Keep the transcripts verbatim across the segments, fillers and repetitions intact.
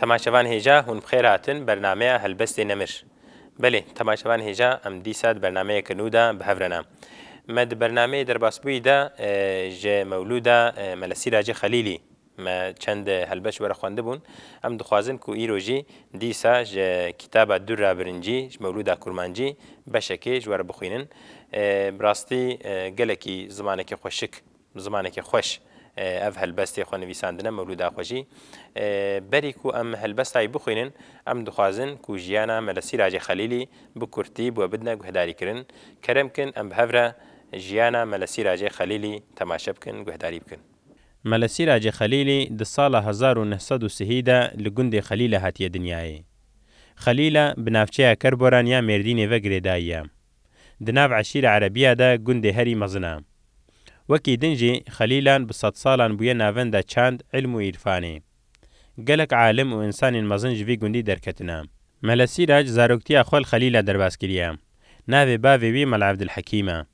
Temaşevan hêja, hûn bi xêr hatin bernameya Helbestê Nemir. Belê, temaşevan hêja, em dîsa di bernameyeke nû de bi hev re ne. Me di bernameyê derbasbûyî de, e, ji Mewlûda, e, Mele Sîracê Xelîlî me çend helbest ji we re xwendibûn. Em dixwazin ku îro jî dîsa ji kitaba Durra Birincî, ji Mewlûda Kurmancî beşekê ji we re bixwînin. E, bi rastî, e, gelekî zimanekî xweşik, zimanekî xweş, e, ev helbestê xwe nivîsandine, Mewlûda xwe jî. E, berî ku em helbesta wî bixwînin, em dixwazin ku jiyana Mele Sîracê Xelîlî bi kurtî bi we bidine guhdarîkirin. Kerem kin, em bi hev re jiyana Mele Sîracê Xelîlî temaşe bikin, guhdarî bikin. Mele Sîracê Xelîlî di sala hezar û neh sed û sihî de li gundê Xelîle hatiye dinyayê. Xelîle bi navçeya Kerboran ya Mêrdînê ve girêdayî ye. Di nav eşîra Erebiya de gundê herî mezin e. Wekî din jî Xelîlan bi sedsalan bûye navenda çand, ilm û îrfanê. Gelek alim û însanên mezin ji vî gundî derketine. Mele Sîrac zaroktiya xwe li Xelîle derbas kiriye. Navê bavê wî Mele Evdilhekîm e.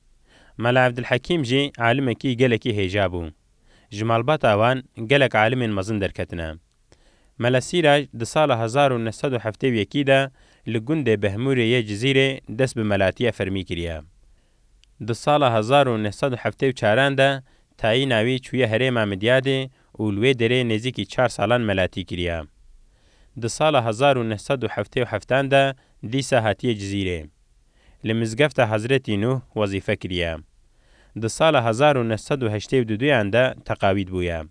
Mele Evdilhekîm jî alimekî gelekî hêja bû. Ji malbata wan gelek alimên mezin derketine. Mele Sîrac di sala hezar û neh sed û heftê û yekî de li gundê Behmûrê yê Cizîrê dest bi melatiya fermî kiriye. Di sala hezar û neh sed û heftê û çaran de tayîna wî çûye herêma Midyadê û li wê derê nêzîkî çar salan melatî kiriye. Di sala hezar û neh sed û heftê û heftan de dîsa hatiye Cizîrê. Li mizgefta Hezretî Nûh wezîfe kiriye. Di sala hezar û neh sed û heştê û duduyan de teqawîd bûye.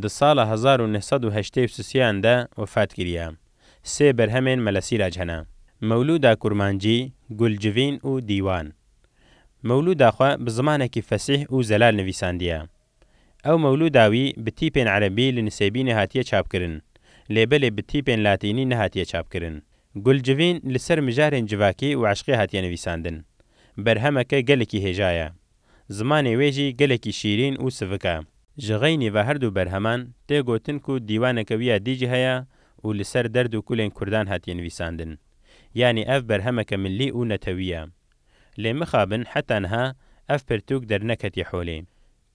Di sala hezar û neh sed û heştê û sisiyan de wefat kiriye. Sê berhemên Mele Sîrac hene. Mewlûda Kurmancî, Gulcivîn û Dîwan. Mewlûda xwe bi zimanekî fesîh û zelal nivîsandiye. Ew mewlûda wî bi tîpên erebî li Nisêbînê hatiye çapkirin, lê belê bi tîpên latînî nehatiye çapkirin. Gulcivîn li ser mijarên civakî û eşqê hatiye nivîsandin. Berhemeke gelekî hêja ye. Zimanê wê jî gelekî şîrîn û sivik e. Ji xeynî ve her du berheman tê gotin ku dîwaneke wî ya dî jî heye û li ser derd û kulên kurdan hatiye nivîsandin. Yanî ev berhemeke millî û netewî ye. Lê mixabin heta niha ev pirtûk derneketiye holê.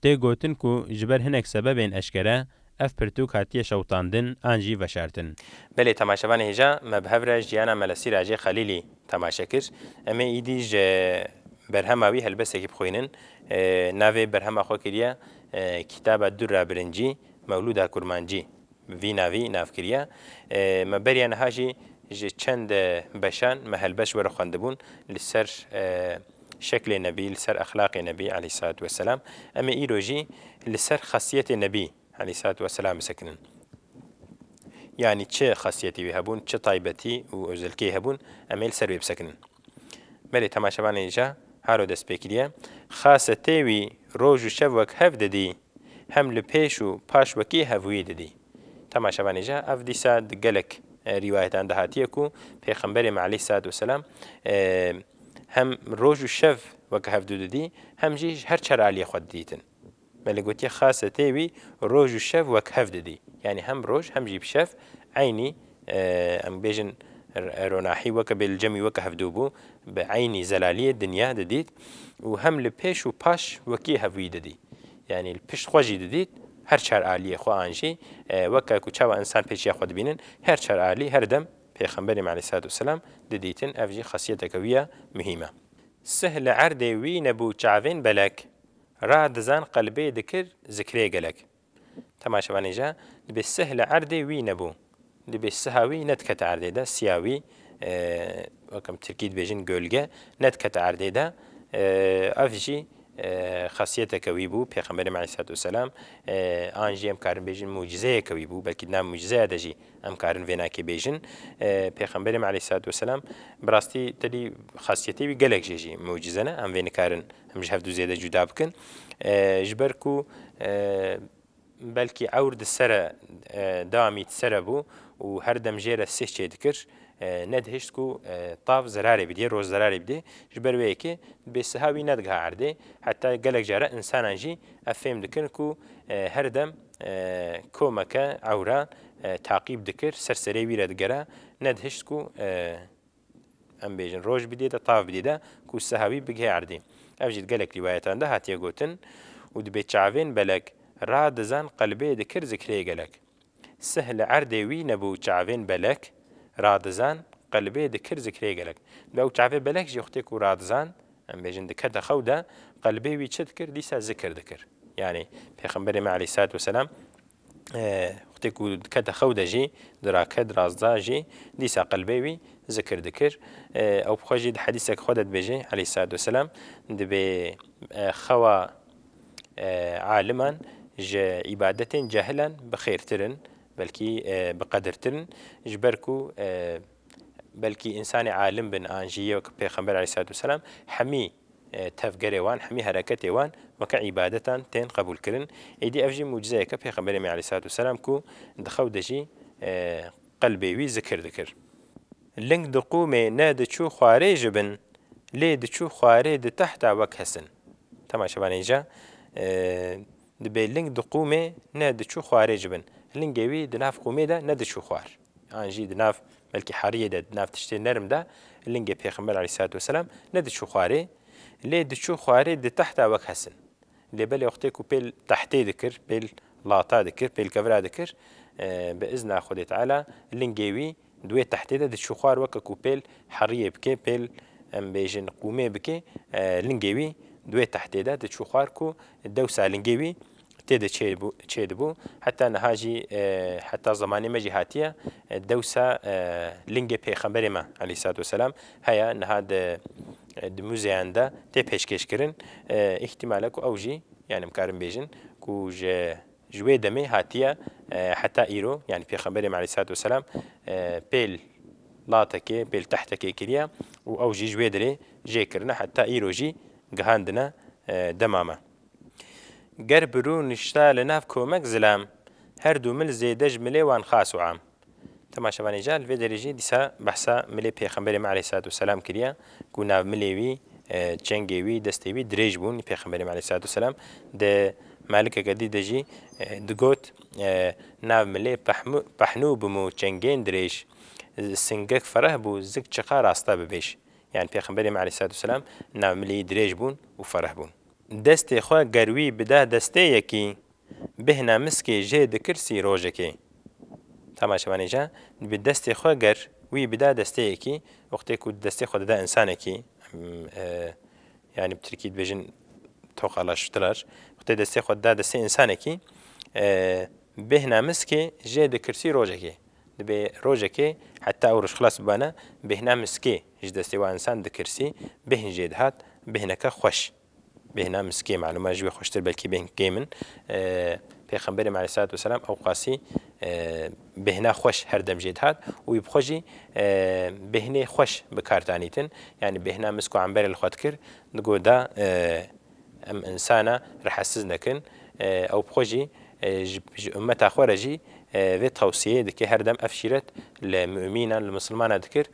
Tê gotin ku ji ber hinek sebebên eşkere ev pirtûk hatiye şewitandin an jî veşartin. Belê, temaşevanê hêja, me bi hev re jiyana Mele Sîracê Xelîlî temaşe kir. Em ê îdî ji berhema wî helbestekî bixwînin. E, navê berhema xwe kiriye, e, Kitaba Durra Birincî, Mewlûda Kurmancî. Vî navî nav kiriye. E, me beriya niha jî ji çend, e, beşan me helbest ji we re xwendibûn li ser, e, şeklê Nebî, li ser exlaqê Nebî aleyhissalatu vesselam. Em ê îro jî li ser xasiyetê Nebî aleyhissalatu vesselam bisekinin. Yanî çi xasiyetî wî hebûn, çi taybetî û özelkeyê hebûn, em ê li ser wê bisekinin. Belê, temaşevanê hêja, haro dest pê kiriye. Xasetê wî roj û şev wek hev didî, hem li pêş û paş wekî hevûyî didî. Temaşevanê hêja, ev dîsa di gelek, e, rîwayetan de hatiye ku Pêxemberê me aleyhissalatu vesselam, e, hem roj û şev wek hev du didî, hem jî ji her çar aliyê xwe didîtin. Belê, gotiye xasetê wî roj û şev wek hev didî. Yanî hem roj hem jî bi şev eynî, e, em bêjin r-, ronahî weke bê li cem wî weke hevdû bû, bi eynî zelaliyê dinya didît û hem li pêş û paş wekî hevûyî didî. Yanî li pişt xwe jî didît, her çar aliyê xwe an jî, e, weke ku çawa însan pêşiya xwe dibînin, her çar alî her dem Pêxemberê me aleyhissalatu vesselam didîtin, ev jî xasiyeteke wî ya muhîm e. Sih li erdê wî nebû çavên belek, ra dizan qelbê dikir zikrê gelek. Temaşevanê hêja, dibê sih li erdê wî nebû. Dibê siha wî nedikete erdê de, siya wî, e, wek em tirkî dibêjin gölge, nedikete erdê de. E, ev jî, e, xasiyeteke wî bû, Pêxemberê me aleyhissalatu vesselam, e, an jî em karin bêjin mucizeyeke wî bû, belkî di nav mucizeya de jî em karin vênakê bêjin. E, Pêxemberê me aleyhissalatu vesselam, bi rastî tedî xasiyetê wî gelek jê jî mucize ne, em vê nikarin em ji hev du zêde cuda bikin. E, ji ber ku, e, belkî ewr di sere, e, dawamî di sere bû û her dem jê re sih çêdikir, e, nedihişt ku, e, tav zerarê bidê, roj zerarê bidê. Ji ber wê yekê dibê siha wî nedigiha erdê. Heta gelek care însanan jî ev fêm dikin ku, e, her dem, e, komeke ewran, e, taqîb dikir, ser serê wî re digera, nedihişt ku, e, em bêjin, roj bidê de, tav bidê de, ku siha wî bigihê erdê. Ev jî di gelek rîwayetan de hatiye gotin. Û dibê çavên belek, ra dizan qelbê dikir zikrê gelek. Sih li erdê wî nebû çavên belek, radizan, qelbê dikir zikrê gelek. Dibê ew çavê belek jî wextê ku radizan, em bêjin dikete xew de, qelbê wî çi dikir? Dîsa zikir dikir. Yanî Pêxemberê me aleyhissalatu vesselam, e, wextê ku dikete xew de jî, dirake, dirazda jî, dîsa qelbê wî zikir dikir. E, ew bi xwe jî di hedîsek xwe de dibêje, aleyhissalatu vesselam, dibê, e, xewa, e, aliman ji îbadetên cehilan bi xêrtir in, belkî, e, bi qedirtir in, ji ber ku, e, belkî însanê alim bin an jî yek Pêxember aleyhissalatu vesselam hemî, e, tevgerê wan, hemî hereketê wan weke îbadetan tên qebûlkirin. Êdî ev jî mucizeyeke Pêxemberê me aleyhissalatu vesselam ku di xew de jî, e, qelbê wî zikir dikir. Ling diqûmê ne diçû xwarê ji bin, lê diçû xwarê di tehta wek hesin. Temaşevanê ca, e, dibê ling diqûmê ne diçû xwarê ji bin. Lingê wî di nav qûmê de ne diçû xwar. An jî di nav belkî heriyê de, di nav tiştê nerm de lingê Pêxember aleyhissalatu vesselam ne diçû xwarê. Lê diçû xwarê di tehta wek hesin. Lê belê wextê ku pêl tehtê dikir, pêl lata dikir, pêl kevira dikir, e, bi izna Xwedê Teala lingê wî di wê tehtê de diçû xwar, weke ku pêl heriyê bike, pêl, em bêjin, qûmê bike, e, lingê wî di wê tehtê de diçû xwar ku dewsa lingê wî tê de çêbû-, çêdibû. Heta niha jî, e, heta zemanê me jî hatiye, e, dewsa, e, lingê Pêxemberê me aleyhissalatu vesselam heye, niha di, e, di muzeyan de tê pêşkêşkirin. E, îhtimal e ku ew jî, yanî em karin bêjin ku ji, ji wê demê hatiye, e, heta îro, yanî Pêxemberê me aleyhissalatu vesselam, e, pêl latekê, pêl tehtekê kiriye û ew jî ji wê derê jê kirine, heta îro jî gihandine, e, dema me. Ger bi rû nişta li nav komek zilam, her du mil zêde ji milê wan xas û am. Temaşevanê ca, li vê derê jî dîsa behsa milê Pêxemberê me aleyhissalatu vesselam kiriye, ku nav milê wî, e, çengê wî, destê wî dirêj bûn. Pêxemberê me aleyhissalatu vesselam di melikeke dî de jî, e, digot, e, nav milê pehmû-, pehnû bûm û çengên dirêj, singek fereh bû, zik çiqa rasta bibêj. Yanî Pêxemberê me aleyhissalatu vesselam nav milê wî dirêj bûn û fereh bûn. Destê xwe ger wî bida destê yekî, bêhna miskê jê dikirsî rojekê. Temaşevanê ca, bi destê xwe ger wî bida destê yekî, wextê ku destê xwe dida însanekî, em, e, yanî bi tirkî dibêjin tokalaştılar. Wextê destê xwe dida destê însanekî, e, bêhna miskê jê dikirsî rojekê. Dibê rojekê heta ew roj xilas bibane, bêhna miskê ji destê wa însan dikirsî, bêhn jê dihat, bêhneke xweş. Bêhna miskê, malûm e, ji wê xweştir belkî bêhn kêm in. E, Pêxemberê me aleyhissalatu vesselam ew qasî, e, bêhna xweş her dem jê dihat û wî bi xwe jî, e, bêhnê xweş bi kar danîtin. Yanî bêhna misk û emberê li xwe dikir, digot da, e, em însana rehetsiz nekin. E, ew bi xwe jî, e, ji, ji ummeta xwe re jî, e, vê tewsiyeyê dike, her dem ev şîret li mumînan, li misilmana dikir.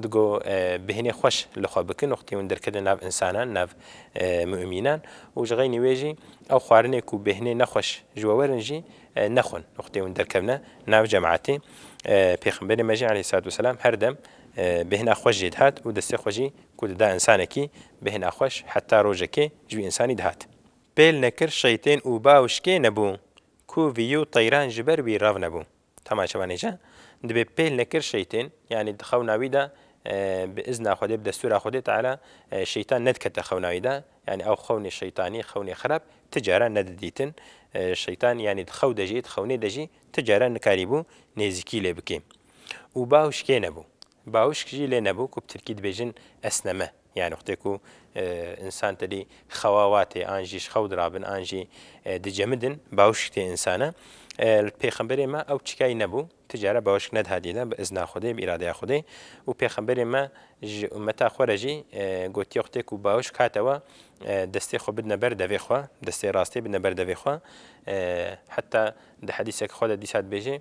Digo, e, bêhnê xweş li xwe bikin, wextê hûn derketin nav însanan, nav, e, mumînan. Û ji xeynî wê jî ew xwarinê ku bêhnê nexweş ji we werin jî, e, nexwin, wextê hûn derkevine nav cemaetê. E, Pêxemberê me jî aleyhissalatu vesselam her dem, e, bêhna xweş jê dihat û destê xwe jî ku dida însanekî bêhna xweş heta rojekê ji wî însanî dihat. Pêl nekir şeytên û bawşkê nebû, ku vî û teyran ji ber wî rev nebû. Temaşevanê ca, dibê pêl nekir şeytên, yanî di xewna wî de, e, bi izna Xwedê, bi destûra Xwedê Teala, e, şeytan nedikete xewna wî de, yanî ew xewnê şeytanî, xewnê xerab, ti cara nedidîtin. E, şeytan, yanî di xew de jî, di xewnê de jî, ti cara nikarîbû nêzîkî lê bike. Û bawşkê nebû. Bawşk jî lê nebû, ku bi tirkî dibêjin esneme. Yanî wextê ku, e, însan tedî xewa watê, an jî ji xew dirabin, an jî, e, dicemidin, bawşk tê însana. E, li Pêxemberê me ew çikayî nebû. Ti cara bawşk nedihatî de, bi izna Xwedê, bi îradeya Xwedê. Û Pêxemberê me ji ummeta xwe re jî, e, gotiye, wextê ku bawşk hate we, e, destê xwe bidine ber devê xwe, destê rastê bidine ber devê xwe. E, heta di hedîsek xwe de dîsa dibêje,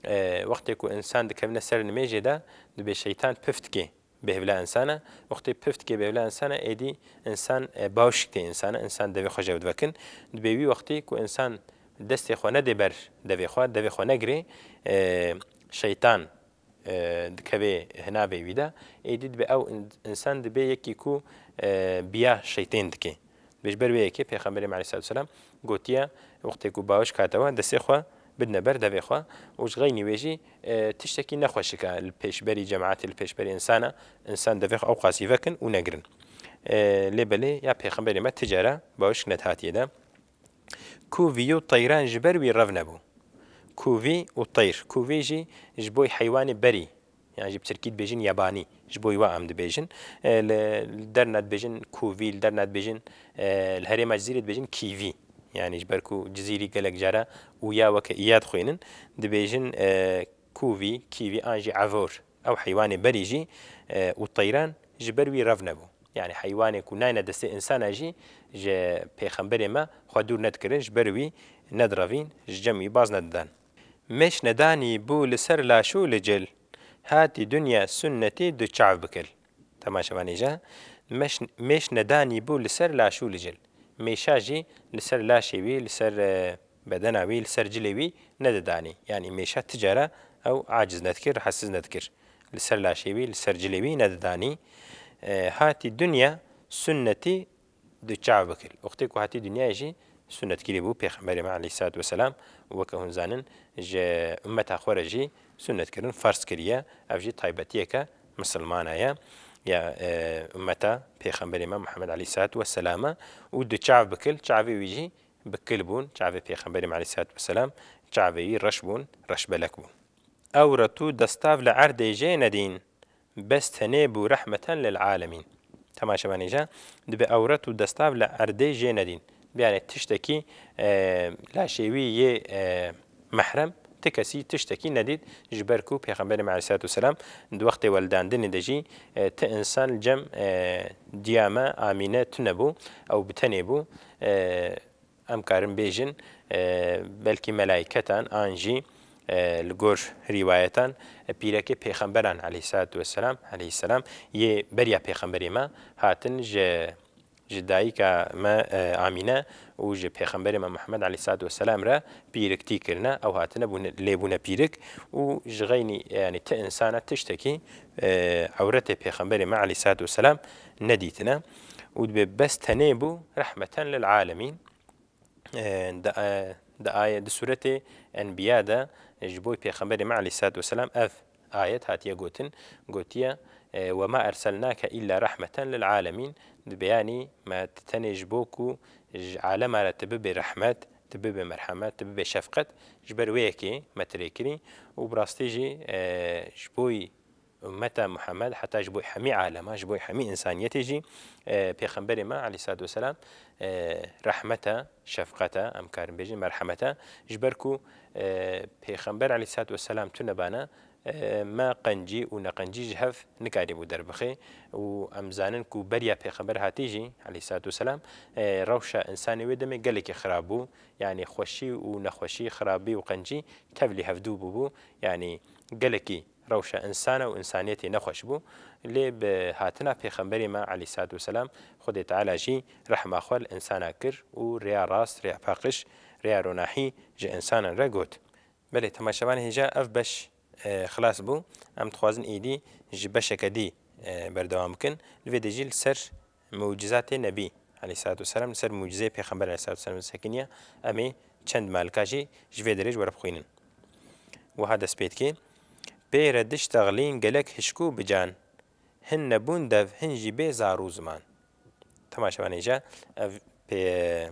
e, wextê ku însan dikevine ser nimêjê de, dibê şeytan pif dike bêhvila însana. Wextê pif dike bêhvila însana, êdî însan, e, bawşk tê însana, însan devê xwe jew divekin. Dibê wî wextê ku însan destê xwe nedê ber devê xwe, devê xwe negirê, e, şeytan, e, dikevê hinavê wî de. Êdî dibê ew in-, însan dibê yekî ku, e, biya şeytên dike. Dibê ji ber wê yekê Pêxemberê me aleyhissalatu vesselam gotiye, wextê ku bawşk hate we, destê xwe bidine ber devê xwe û ji xeynî wê jî, e, tiştekî nexweşik e li pêşberî cemaetê, li pêşberî insana, insan devê xwe ew qasî vekin û negirin. E, lê belê ya Pêxemberê me ti cara bawişk nedihatiye de. Kûvî û teyran ji ber wî rev nebû. Kûvî û teyr. Kûvî jî ji bo heywanê berî, yan jî bi tirkî dibêjin yabanî. Ji bo wî wa em dibêjin. E, li, li derna dibêjin kûvî, li derna dibêjin, e, li herêma Cizîrê dibêjin kîvî. Yanî ji ber ku Cizîrî gelek cara ûya weke îya dixwînin, dibêjin, e, kûvî, kîvî an jî evor. Ew heywanê berî jî, e, û teyran ji ber wî rev nebû. Yanî heywanê ku nayne destê insana jî ji Pêxemberê me xwe dûr nedikirin, ji ber wî nedirevîn, ji cem wî baz nedidan. Mêş nedanî bû li ser laşû li cil, hatî dinya sunnetî du çav bikil. Temaşevanê ja, mêş, mêş nedanî bû li ser laşû li cil. Mêşa jî li ser laşê wî, li ser, e, bedena wî, li ser cilê wî nedidanî. Yanî mêşa ti cara ew aciz nedikir, rehetsiz nedikir. Li ser laşê wî, li ser cilê wî nedidanî. E, hatî dinya sunnetî du çav bikil. Wextê ku hatî dinyayê jî sunnetkirî bû Pêxemberê me aleyhissalatu vesselam û weke hûn zanin ji ummeta xwe re jî sunnetkirin ferz kiriye. Ev jî taybetiyeke misilmana ye, ya, e, ummeta Pêxemberê me Muhammed aleyhissalatu vesselam e û du çav bikil, çavê wî jî bikil bûn, çavê Pêxemberê me aleyhissalatu vesselam, çavê wî reş bûn, reşbelek bûn. Ewret û destav li erdê jê nedîn, bes tenê bû rehmeten lil alemîn. Temaşevanê ja, dibe ewret û destav li erdê jê nedîn. Bi yanî tiştekî, e, laşê wî yê, e, mehrem, ti kesî tiştekî nedît, ji ber ku Pêxemberê me aleyhissalatu vesselam di wextê weldandinê de jî, e, ti insan li cem, e, diya me Amîne tune bû, ew bi tenê bû. E, Em karin bêjin, e, belkî melaîketan an jî, e, li gor rîwayetan, e, pîrekê pêxemberan aleyhissalatu vesselam, aleyhisselam, yê beriya pêxemberê me hatin ji, ji dayika me, e, Amîne û ji pêxemberê me Muhammed aleyhissalatu vesselam re pîriktî kirine. Ew hatine bûne, lê bûne pîrik û ji xeynî, yanî ti insana tiştekî, e, ewretê pêxemberê me aleyhissalatu vesselam nedîtine. Û dibê bes tenê bû rehmeten lil alemîn. E, di, e, di aye-, di sûretê Enbiya de ji bo Pêxemberê me aleyhissalatu vesselam ev ayet hatiye gotin, gotiye, e, "Ve ma erselnake illa rahmeten lil alemîn", di beyanî me ti tenê ji bo ku ji alema re tu bibê rehmet, tu bibê merhemet, tu bibê şefqet, ji ber wê yekê me tu rê kirî û bi rastî jî, e, ji bo ummeta Muhammed, heta ji bo hemî alema, ji bo hemî însaniyetê jî, e, Pêxemberê me aleyhissalatu vesselam, e, rehmet e, şefqet e, em karin bêjin merhemet e, ji ber ku, e, Pêxember aleyhissalatu vesselam tu nebana, e, me qencî û neqencî ji hev nikarîbû derbixe û em zanin ku beriya Pêxember hatî jî aleyhissalatu vesselam, e, rewşa însanê wê demê gelekî xirab bû, yanî xweşî û nexweşî, xirabî û qencî tevlî hevdû bûbû, yanî gelekî rewşa însana û însaniyetê nexweş bû. Lê bi hatina Pêxemberê me aleyhissalatu vesselam, Xwedê Teala jî rehma xwe li însana kir û rêya rast, rêya paqij, rêya ronahî ji însanan re got. Belê, temaşevanê hêja ev beş, e, xilas bû. Em dixwazin êdî ji beşeke dî, e, berdewam bikin. Li vê de jî li ser mucizatê Nebî aleyhissalatu vesselam, li ser mucizeyê Pêxember aleyhissalatu vesselam sekiniye. Em ê çend malika jî ji vê derê ji we re bixwînin. Wiha dest pê dike. Pê re diştexlîn gelek hişk û bi can. Hin nebûn dev, hin jî bê zar û ziman. Temaşevanê ja, ev pê,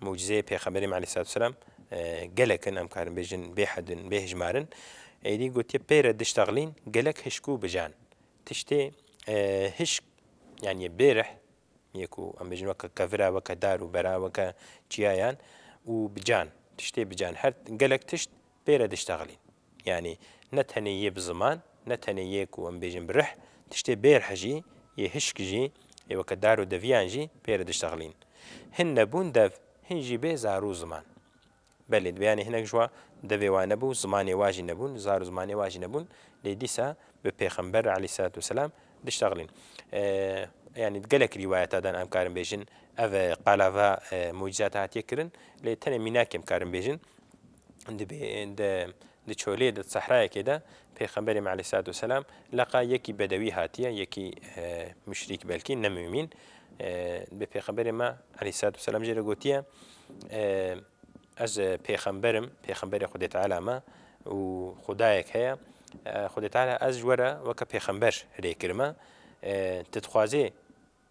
mucizeyê Pêxemberê me aleyhissalatu vesselam, e, gelek in, em karin bêjin bê hedin, bê hijmarin. Êdî gotiye, pê re diştexlîn gelek hişk û bi can. Tiştê, e, hişk, yanî bê rih, yê ku em bêjin weke kevira, weke dar û bera, weke çiyayan û bi can, tiştê bi can. Her gelek tişt pê re diştexilîn. Yanî ne tenê yê bi ziman, ne tenê yê ku em bêjin bi rih, tiştê bê rih jî, yê hişk jî, yê weke dar û deviyan jî pê re diştexilîn. Hin nebûn dev, hin jî bê zar û ziman. Belê, dibe yanî hinek ji wa devê wa nebû, zimanê wa jî nebûn, zar û zimanê wa jî nebûn. Lê dîsa bi Pêxember aleyhissalatu vesselam diştexilîn. E, yanî gelek rîwayeta dan em karin bêjin, ev, e, qalava, e, mucizata hatiye kirin. Lê tenê mînakê em karin bêjin. Di bê-, di, di çolê de, di sehrayekê de Pêxemberê me aleyhissalatu vesselam leqa yekî bedewî hatiye, yekî, e, muşrîk belkî, ne mumîn. E, bi Pêxemberê me aleyhissalatu vesselam jê re gotiye, e, Ez, e, pêxember im, pêxemberê Xwedê Teala me û Xwedayek heye. E, Xwedê Teala ez ji we re weke pêxember rê kirime. E, tu dixwazê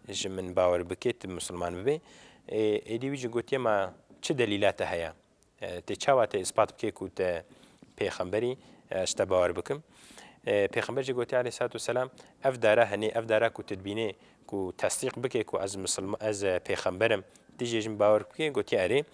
ji min bawer bikê, tu misilman bibê. E, êdî wî jî gotiye, ma çi delîla te heye? E, tê çawa te îspat bikê ku te pêxemberî, e, ez te bawer bikim? E, Pêxember jî gotiye aleyhissalatu vesselam, ev dara henê, ev dara ku tu dibînê ku tesdîq bikê ku ez misilma-, ez, e, pêxember im, tu jê ji min bawer bikê? Gotiye erê.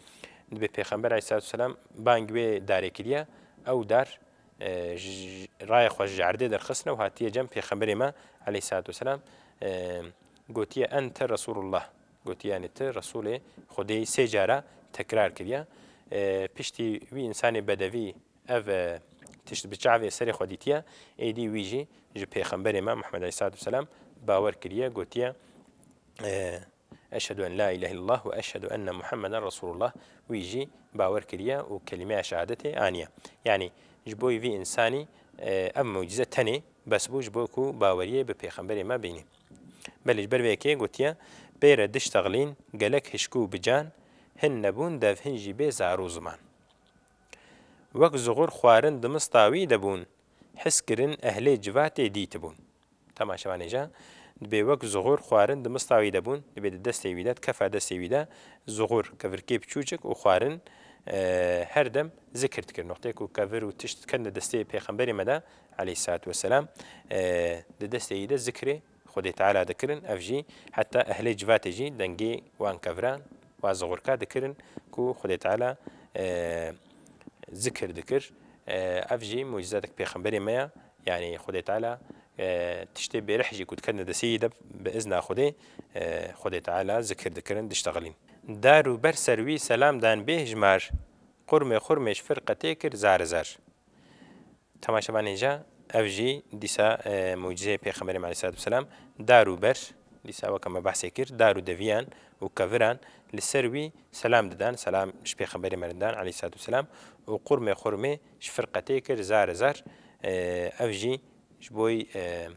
Dibê Pêxember aleyhissalatu vesselam bang wê darê kiriye, ew dar, e, j-, j-, raya xwe ji erdê derxistine û hatiye cem Pêxemberê me aleyhissalatu vesselam, e, gotiye, "Ente Resulullah." Gotiye, yani, tu Resulê Xwedê yî, sê cara tekrar kiriye. E, piştî wî însanê bedevî ev, e, tişt bi çavê serê xwe dîtiye, êdî wî jî ji Pêxemberê me Muhammed aleyhissalatu vesselam bawer kiriye, gotiye, e, "Eşhedü en la ilahe illallah ve eşhedü enne Muhammeden Resulullah." Wî jî bawer kiriye û kelîmeya şehadetê aniye. Yani, ji bo vî însanî, e, ev mucize tenê bes bû ji bo ku baweriyê bi Pêxemberê me bînî. Belê, ji ber vê yekê gotiye, "Pê re diştexlîn gelek hişk û bi can, hin nebûn dev hin jî bê zar û ziman." Wek zuxur xwarin di mista wî de bûn, his kirin ehlê civatê dîtibûn. Temaşevanê ja, dibê wek zuxur xwarin di mista wî de bûn, dibê di destê wî de, di kefa destê wî de zuxur, kevirkê biçûçik û xwarin, e, her dem zikir dikir. Noqtê ku kevir û tişt dikevne destê Pêxemberê me de, aleyhissalatu vesselam, e, di destê wî de zikrê Xwedê Teala dikirin, ev jî heta ehlê civatê jî dengê wan keviran, wa zixurka dikirin ku Xwedê Teala, e, zikir dikir. E, ev jî mucizetek Pêxemberê me ye. Yani Xwedê Teala, e, tiştê bêrih jî ku diketine destê yî de bi izna Xwedê, e, Xwedê Teala zikir dikirin, diştexilîn. Dar û ber ser wî selam dan bê hijmar, qurmê xurmê ji firqetê kir zar zar. Temaşevanê ja, ev jî dîsa, e, mucizeyê Pêxemberê me aleyhissalatu vesselam, dar û ber, dîsa weke me behsê kir, dar û deviyan û keviran li ser wî selam didan, selam ji Pêxemberê me re didan aleyhissalatu vesselam, û qurmê xurmê ji firqetê kir zar zar, e, ev jî ji bo, e,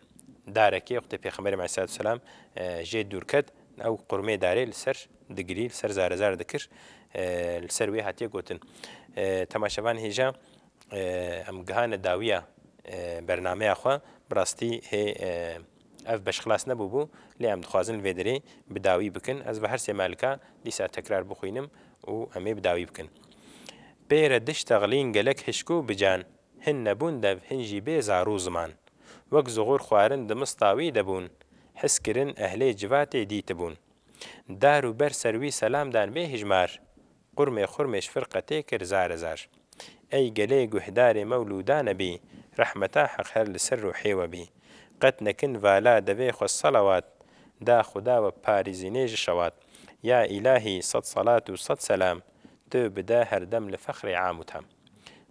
darekê wextê Pêxemberê me aleyhissalatu vesselam, e, jê dûr ket, ew qurmê darê li ser digirî, li ser zar zar dikir, e, li ser wê hatiye gotin. E, temaşevan hêja, e, em gihane dawiya, e, bernameya xwe. Bi rastî hê, e, ev beş xilas nebûbû, lê em dixwazin li vê derê bi dawî bikin. Ez bi her sê malika dîsa tekrar bixwînim û em ê bi dawî bikin. Pê re diştexlîn gelek hişk û bi can, hin nebûn dev, hin jî bê zar û ziman. Wek zuxur xwarin di mista wî de bûn, his kirin ehlê civatê dîtibûn. Dar û ber ser wî selam dan bê hijmar, qurmê xurmê ji firqetê kir zar zar. Ey gelê guhdarê mewlûda nebî, rehmeta Heq her li ser ruhê we bî. Qet nekin vala devê xwe selawat, da Xuda we parîzînê ji şewat. Ya îlahî sed selat û sed selam, tu bide her dem li fexrê am û tam.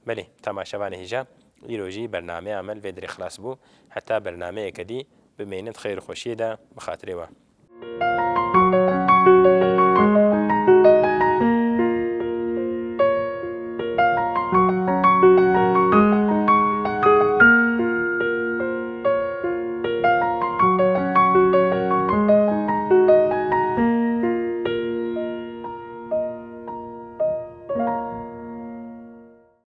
Belê, temaşevanê hêja, îro jî bernameya me li vê derê xilas bû. Heta bernameyeke dî, bimênin di xêr û xweşiyê de, bi xatirê we.